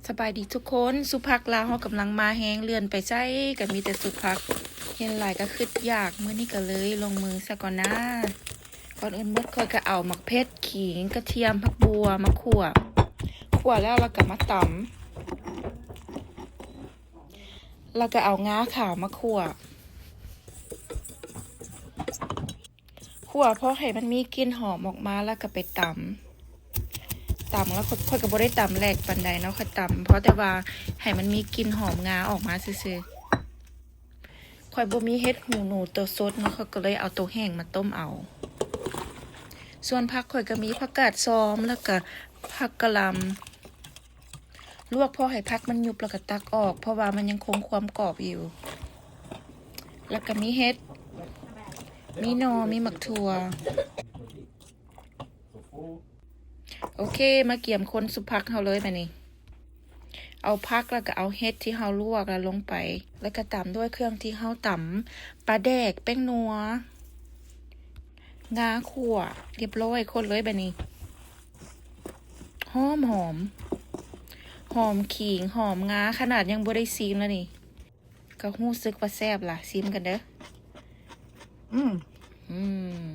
ສະບາຍດີທຸກຄົນ, ຊຸບຜັກລາວເຮົາກຳລັງມາແຮງ, ເລື່ອນໄປໃສກໍມີແຕ່ຊຸບຜັກ, ເຫັນຫຼາຍກໍຄຶດຢາກ, ມື້ນີ້ກໍເລີຍລົງມືຊະກ່ອນນາ. ກ່ອນອື່ນໝົດຂ້ອຍກໍເອົາໝາກເຜັດ, ຂີງ, ກະທຽມ, ຜັກບົ່ວມາຂົ້ວ, ຂົ້ວແລ້ວລະກໍມາຕຳ, ລະກໍເອົາງາຂາວມາຂົ້ວ. ຂົ້ວພໍໃຫ້ມັນມີກິ່ນຫອມອອກມາ ແລ້ວກໍໄປຕຳ, ຕຳແລ້ວຂ້ອຍ ຂ້ອຍກໍບໍ່ໄດ້ຕຳແຫຼກປານໃດເນາະ, ຂ້ອຍຕຳພໍແຕ່ວ່າໃຫ້ມັນມີກິ່ນຫອມງາອອກມາຊື່ໆ. ຂ້ອຍບໍ່ມີເຫັດຫູໜູໂຕສົດເນາະ, ຂ້ອຍກໍເລີຍເອົາໂຕແຫ້ງມາຕົ້ມເອົາ. ສ່ວນຜັກຂ້ອຍກໍມີຜັກກາດຊອມ ແລ້ວກໍຜັກກະຫຼ່ຳ. ລວກພໍໃຫ້ຜັກມັນຍຸບແລ້ວກໍຕັກອອກ ເພາະວ່າມັນຍັງຄົງຄວາມກອບຢູ່. ແລ້ວກໍມີເຫັດ, ມີໜໍ່, ມີໝາກຖົ່ວ. ໂອເຄ, ມາກຽມຄົນຊຸບຜັກເຮົາເລີຍບາດນີ້. ເອົາຜັກແລ້ວກໍເອົາເຫັດທີ່ເຮົາລວກລະລົງໄປ, ແລ້ວກໍຕາມດ້ວຍເຄື່ອງທີ່ເຮົາຕຳ, ປາແດກ, ແປ້ງນົວ, ງາຂົ້ວ, ຮຽບຮ້ອຍ, ຄົນເລີຍບາດນີ້. ຫອມໆ ຫອມຂີງ, ຫອມງາ, ຂະໜາດຍັງບໍ່ໄດ້ຊີມລະນີ້ ກໍຮູ້ສຶກວ່າແຊບລະ. ຊີມກັນເດີ. ອືມ ອືມ.